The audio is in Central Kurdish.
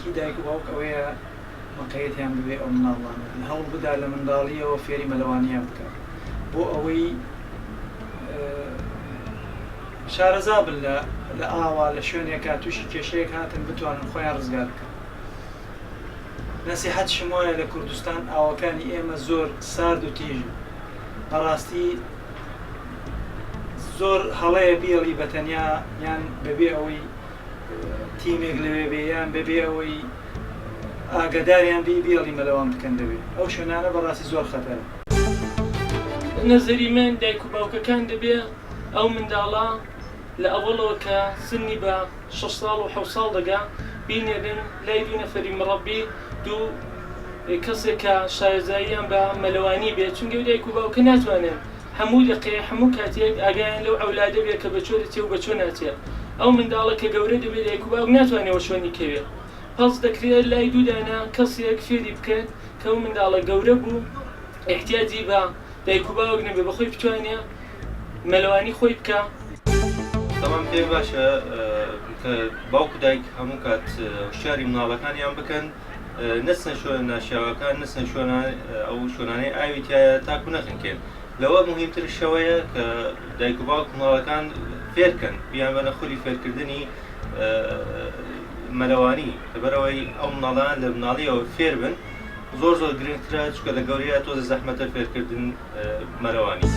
ئەرکی دایک و باوک ئەوەیە مقەیەتیان ببێ ئەو مناڵانە، هەوڵ بدا لە منداڵییەوە فێری مەلەوانییان بکات بۆ ئەوەی شارەزا بن لە لە ئاوا لە شوێنێکا تووشی کێشەیەک هاتن بتوانن خۆیان ڕزگار بکەن. نەسیحەتشم وایە لە کوردستان ئاوەکانی ئێمە زۆر سارد و تیژن بەڕاستی زۆر هەڵەیە بیەڵی بە تەنیا یان بەبێ ئەوەی تیمێک لەوێ بێ یان بەبێ ئەوەی ئاگەداریان بی بیەڵی مەلەوان بکەن لەوێ ئەو شوێنانە بەڕاستی زۆر خەتەرە. نەزەری من دایک و باوکەکان دەبێ ئەو منداڵە لە ئەوەڵەوە کە سنی بە شەش ساڵ و حەوت ساڵ دەگا بینێرن لای دوو نەفەری مڕەبی دوو کەسێک کە شارەزاییان بە مەلەوانی بێ چونکە دایک و باوکە ناتوانن هەموو دەقەیەک هەموو کاتێک ئاگایان لەو عەولادە بێ کە بە چۆ دەچێ و بە چۆ ناچێ ئەو منداڵە کە گەورە دەبێ دایک و باوک ناتوانێ وەشۆنی کەوێ پەس دەکرێ لای دوو دانە کەسێک فێری بکەن کە ئەو منداڵە گەورە بوو ئیحتیاجی بە دایک و باوک نەبێ بە خۆی بتوانێ مەلەوانی خۆی بکا. تەمام پێم باشە کە باوک و دایک هەموو کات هۆشیاری مناڵەکانیان بکەن نەچنە شوێنە ناشیاوەکان نەچنە شوێنە ئەو شوێنانەی ئاوی تایە تاکو نەخنکێن لەوە مهمتر شەوەیە کە دایک و باوک مناڵەکان فێرکەن بیان بەنە خولی فێرکردنی مەلەوانی لەبەرەوەی ئەو مناڵان لە مناڵیەوە فێر بن زۆر زۆر گرنگترە چونکە لە گەورەیە تۆزە زەحمەتە فێرکردن مەلەوانی.